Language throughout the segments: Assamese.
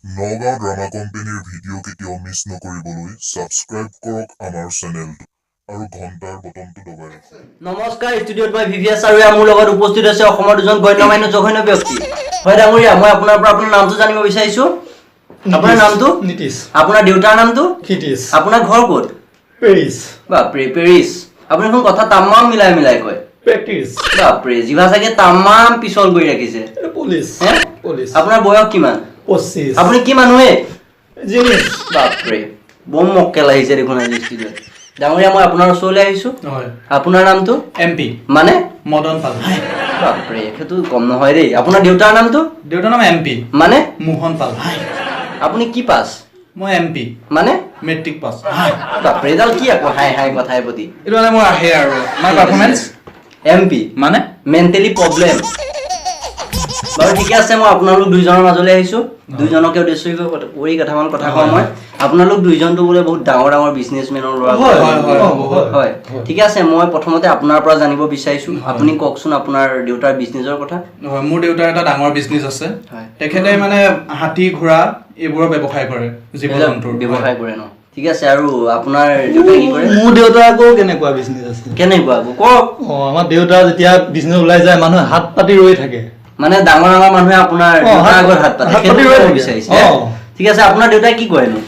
নগাঁও ড্ৰামা কোম্পানীৰ ভিডিঅ' কেতিয়াও মিছ নকৰিবলৈ ছাবস্ক্ৰাইব কৰক আমাৰ চেনেলটো আৰু ঘণ্টাৰ বটনটো দবাই ৰাখক। নমস্কাৰ, ষ্টুডিঅ'ত মই ভি ভি এছ আৰু মোৰ লগত উপস্থিত আছে অসমৰ দুজন গণ্যমান্য জঘন্য ব্যক্তি। হয় ডাঙৰীয়া, মই আপোনাৰ পৰা আপোনাৰ নামটো জানিব বিচাৰিছো। আপোনাৰ নামটো? নীতিশ। আপোনাৰ দেউতাৰ নামটো? ক্ষিতীশ। আপোনাৰ ঘৰ ক'ত? পেৰিছ। বাপৰে, পেৰিছ। আপুনি দেখোন কথা তামাম মিলাই মিলাই কয়। প্ৰেক্টিছ। বাপৰে, জিভা চাগে তামাম পিছল কৰি ৰাখিছে। পুলিচ। হে? পুলিচ। আপোনাৰ বয়স কিমান? 25। আপুনি কি মানুহে? জিনিছ। বাপৰে, বম মক্কেল আহিছে দেখোন আজি ষ্টুডিঅ'ত। ডাঙৰীয়া, মই আপোনাৰ ওচৰলৈ আহিছো। হয়। আপোনাৰ নামটো? M P. মানে? মদন পাল। বাপৰে, সেইটো কম নহয় দেই। আপোনাৰ দেউতাৰ নামটো? দেউতাৰ নাম এম পি। মানে? মোহন পাল। আপুনি কি পাছ? মই এম পি। মানে? Matric pass. বাপৰে, এইডাল কি আকৌ হাই হাই কথাই প্ৰতি। এইটো মানে মোৰ আহে আৰু মাই পাৰফৰ্মেঞ্চ। এম পি মানে? Mentally problem. বাৰু ঠিকে আছে, মই আপোনালোক দুইজনৰ মাজলৈ আহিছো। দুইজনকে উদ্দেশ্য কৰি কেইটামান কথা কওঁ মই। আপোনালোক দুইজনটো বোলে বহুত ডাঙৰ ডাঙৰ বিজনেছমেনৰ ল'ৰা। হয়, হয়, হয়, হয়। হয়, ঠিকে আছে, মই প্ৰথমতে আপোনাৰ পৰা জানিব বিচাৰিছো। আপুনি কওকচোন আপোনাৰ দেউতাৰ বিজনেছৰ কথা। হয়, মোৰ দেউতাৰ এটা ডাঙৰ বিজনেছ আছে। হয়। তেখেতে মানে হাতী, ঘোঁৰা এইবোৰৰ ব্যৱসায় কৰে, জীৱ জন্তুৰ ব্যৱসায় কৰে ন? ঠিক আছে, আৰু আপোনাৰ দেউতাই কি কৰে? মোৰ দেউতা আকৌ কেনেকুৱা বিজনেছ আছে? কেনেকুৱা আকৌ কওক। অ, আমাৰ দেউতা যেতিয়া বিজনেছ ওলাই যায়, মানুহে হাত পাতি ৰৈ থাকে। মানে ডাঙৰ ডাঙৰ মানুহে আপোনাৰ অ, দেউতাৰ হাত- আগত হাত পাতে, হাত সেইটো পাতি ৰৈ ক'ব থাকে। বিচাৰিছে। অ। ঠিক আছে, আপোনাৰ দেউতাই কি কৰেনো?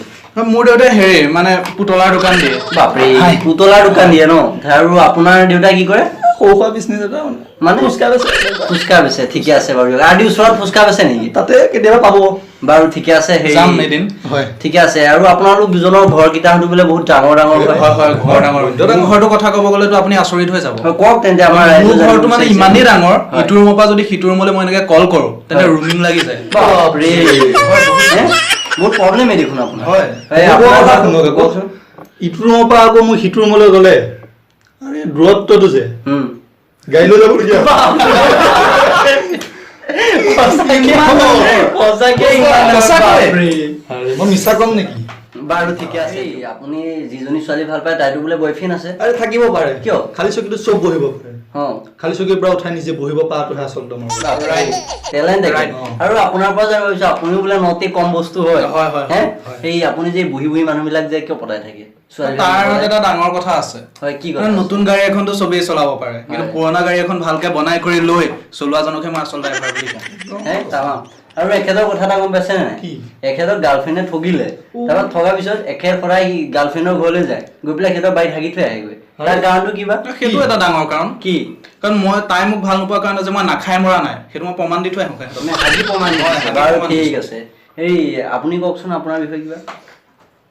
মোৰ দেউতাই হেৰি মানে পুতলাৰ দোকান দিয়ে। বাপৰে, পুতলাৰ দোকান দিয়ে ন? আৰু আপোনাৰ দেউতাই কি কৰে? সৰু সুৰা বিজনেছ এটা মানে। মানে? ফুচকা বেচে। ফুচকা বেচে। ঠিকে আছে বাৰু। আদি ওচৰত ফুচকা বেচে নেকি? তাতে কেতিয়াবা পাব। বাৰু ঠিকে আছে, হেৰি যাম এদিন। হয়। ঠিকে আছে, আৰু আপোনালোক দুজনৰ ঘৰ কেইটা বোলে বহুত ডাঙৰ ডাঙৰ হয়। হয় হয়, ঘৰ ডাঙৰ। মোৰ ঘৰটোৰ কথা ক'ব গ'লেতো আপুনি আচৰিত হৈ যাব। হয়, কওক তেন্তে আমাৰ ৰাইজে মোৰ জানিব ঘৰটো মানে বিচাৰিছে। ইমানেই ডাঙৰ, হয়। ইটো ৰুমৰ পৰা যদি সিটো ৰুমলৈ মই এনেকে কল কৰো, তেন্তে হয়। ৰুমিং লাগি যায়। বাপৰে, হে? বহুত প্ৰব্লেমেই দেখোন আপোনাৰ। হয়। এই মোৰ আপোনাৰ কথা শুনক আকৌ। কওকচোন। ইটো ৰুমৰ পৰা আকৌ মই সিটো ৰুমলৈ গ'লে, আৰে দূৰত্বটো যে গাড়ী লৈ যাবলগীয়া হয়। সঁচাকে ইমান সঁচাকৈ। বাপৰে। আৰে, মই মিছা কম নেকি? বাৰু ঠিকে আছে, আপুনি যিজনী ছোৱালী ভাল পায় তাইতো বোলে বয়ফ্ৰেণ্ড আছে। আৰে থাকিব পাৰে। কিয়? খালী চকীটো চব বহিব পাৰে। অ। খালী চকীৰ পৰা উঠাই নিজে বহিব পৰাটোহে আচলতে মোৰ। Talent Right. আৰু আপোনাৰ পৰা জানিব বিচাৰিছো, আপুনিও বোলে নতি কম বস্তু হয়। হয়, হয়, হে? হয়। এই আপুনি যে বহি বহি মানুহ বিলাক যে কিয় পতাই থাকে ছোৱালী? তাৰ আগত এটা ডাঙৰ কথা আছে। হয়, কি কথা? কাৰণ নতুন গাড়ী এখনতো চবেই চলাব পাৰে, কিন্তু হয়। পুৰণা গাড়ী এখন ভালকে বনাই কৰি লৈ চলোৱাজনকহে মই আচল ড্ৰাইভাৰ বুলি কওঁ। হে, তামাম। আৰু এখেতৰ কথা এটা গম পাইছে নে নাই? কি? এখেতৰ গাৰ্লফ্ৰেণ্ডে ঠগিলে। তাৰপৰা ঠগাৰ পিছত এখেত সদায় গাৰ্লফ্ৰেণ্ডৰ ঘৰলৈ যায়, গৈ পেলাই এখেতৰ বাৰীত হাগি থৈ আহেগৈ। তাৰ কাৰণটো কি বা? সেইটো এটা ডাঙৰ কাৰণ। কি? কাৰণ মই তাই মোক ভাল নোপোৱাৰ কাৰণে যে মই নাখাই মৰা নাই, সেইটো মই প্ৰমাণ দি থৈ আহোঁ সিহঁতক। মানে হাগি প্ৰমাণ দিছে। হয়, হাগি বাৰু প্ৰমাণ ঠিক দিছে। আছে, এই আপুনি কওকচোন আপোনাৰ বিষয়ে কিবা।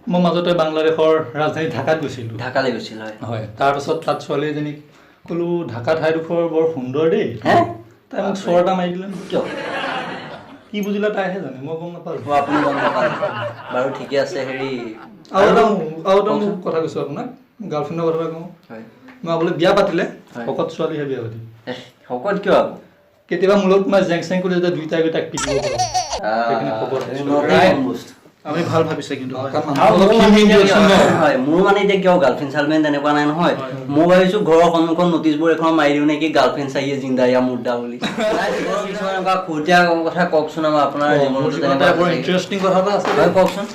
মই মাজতে বাংলাদেশৰ ৰাজধানী ঢাকাত গৈছিলোঁ। ঢাকালৈ গৈছিল, হয়। হয়, তাৰপাছত তাত ছোৱালী এজনীক ক'লো, ঢাকা ঠাইডোখৰ বৰ সুন্দৰ দেই। হে? তাই মোক চৰ এটা মাৰি দিলে নহয়। কিয়? কি বুজিলে তাইহে জানে, মই গম নাপালোঁ। অ, আপুনি গম নাপালে। বাৰু ঠিকে আছে, হেৰি আৰু এটা মোৰ কথা কৈছোঁ আপোনাক, গাৰ্লফ্ৰেণ্ডৰ কথা এটা কওঁ। হয়। মই বোলে বিয়া পাতিলে হয়। শকত ছোৱালীহে বিয়া পাতিম। এহ, শকত কিয় আকৌ? কেতিয়াবা মোৰ লগত কোনোবাই জেং চেং কৰিলে যেতিয়া দুইটাই গৈ তাক পিটিব পাৰোঁ। সেইকাৰণে শকত এই ছোৱালী। নতেই Right. কম বস্তু। আপুনি ভাল ভাবিছে কিন্তু। হয়। কাৰণ আৰু মানুহ অলপ মোৰ ক্ষীণ মানে মিন এতিয়া দিয়কচোন ন। হয়, মোৰ মানে এতিয়া কিয় গাৰ্লফ্ৰেণ্ড চাৰ্লফ্ৰেণ্ড তেনেকুৱা নাই নহয়। মই ভাবিছো ঘৰৰ সন্মুখত নটিচ বোৰ্ড এখন মাৰি দিওঁ নেকি, গাৰ্লফ্ৰেণ্ড চাহিয়ে জিন্দা ইয়া মুৰ্দা বুলি। নাই, কিছুমান এনেকুৱা খুতীয়া কথা কওকচোন আমাৰ আপোনাৰ অ, মোৰ জীৱনটো জীৱনত তেনেকুৱা এটা বৰ আছে। ইণ্টাৰেষ্টিং কথা এটা আছে। হয়, কওকচোন।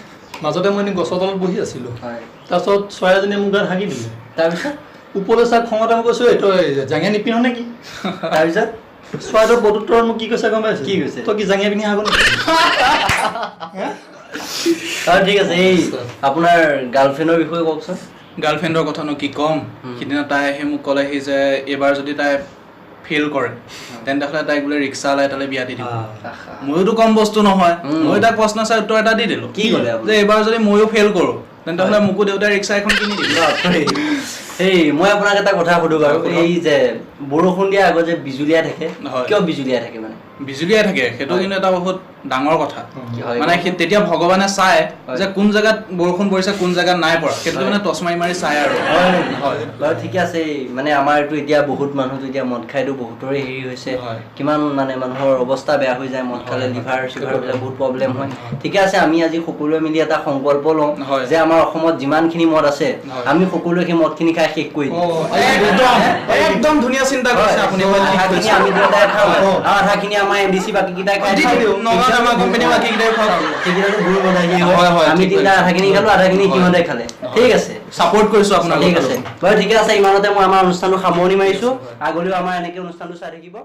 মাজতে মই এদিন গছৰ তলত বহি আছিলোঁ। হয়। তাৰপিছত চৰাই এজনীয়ে মোক গাত হাগি দিলে। তাৰপিছত? ওপৰলৈ চাই খঙতে মই কৈছোঁ, এই তই জাঙিয়া নিপিন্ধ নেকি? তাৰপিছত? চৰাইটোৰ প্ৰত্যুত্তৰত মোক কি কৈছে গম পাইছে? কি কৈছে? তই কি জাঙিয়া পিন্ধি হাগো নেকি? বাৰু ঠিক আছে, এই আপোনাৰ গাৰ্লফ্ৰেণ্ডৰ বিষয়ে কওকচোন। গাৰ্লফ্ৰেণ্ডৰ কথানো কি ক'ম, সিদিনা তাই আহি মোক ক'লেহি যে এইবাৰ যদি তাই ফেইল কৰে তেন্তে হ'লে তাইক বোলে ৰিক্সাৱালা এটালৈ বিয়া দি দিব। ময়োতো কম বস্তু নহয়, ময়ো তাক প্ৰশ্ন চাই উত্তৰ এটা দি দিলো। কি ক'লে আপুনি? যে এইবাৰ যদি ময়ো ফেইল কৰো তেন্তে হ'লে মোকো দেউতাই ৰিক্সা এখন কিনি দিব। বাপৰে। এই মই আপোনাক এটা কথা সুধো বাৰু, এই যে বৰষুণ দিয়াৰ আগত যে বিজুলীয়া থাকে, হয়। কিয় বিজুলীয়া থাকে মানে? বিজুলীয়াই থাকে, সেইটো হয়। কিন্তু এটা বহুত ডাঙৰ কথা। কি হয়? মানে তেতিয়া ভগৱানে চাই হয়। যে কোন জেগাত বৰষুণ পৰিছে, কোন জেগাত নাই পৰা, সেইটো হয়। মানে টৰ্চ মাৰি মাৰি চাই আৰু। হয় নেকি? হয়। বাৰু ঠিকে আছে, এই মানে আমাৰতো এতিয়া বহুত মানুহতো এতিয়া মদ খাইতো বহুতৰে হেৰি হৈছে। হয়। কিমান মানে মানুহৰ অৱস্থা বেয়া হৈ যায় মদ খালে, হয়, হয়। লিভাৰ চিভাৰ বিলাক বহুত প্ৰব্লেম হয়। ঠিকে আছে, আমি আজি সকলোৱে মিলি এটা সংকল্প লওঁ হয়। যে আমাৰ অসমত যিমানখিনি মদ আছে হয়। আমি সকলোৱে সেই মদখিনি খাই শেষ কৰি দিম। অ, একদম একদম ধুনীয়া চিন্তা কৰিছে আপুনি। আধাখিনি আমি দুটাই খাওঁ অ। আৰু আধাখিনি আমাৰ এম ডি চি বাকী কেইটাই খাই দি দিওঁ। দিওঁ, নগাঁও দিয়ক আমাৰ কোম্পানী বাকীকেইটাই খাওক। সেইকেইটাতো ভুল কথা কি হয়, হয়, আমি ঠিক তিনিটা কৈছে। আধাখিনি খালো, আধাখিনি সিহঁতে খালে। ঠিক আছে, ছাপোৰ্ট কৰিছো আপোনাক। ঠিক আছে বাৰু, ঠিকে আছে। ইমানতে মই আমাৰ অনুষ্ঠানটো সামৰণি মাৰিছো। আগলৈও আমাৰ এনেকে অনুষ্ঠানটো চাই থাকিব।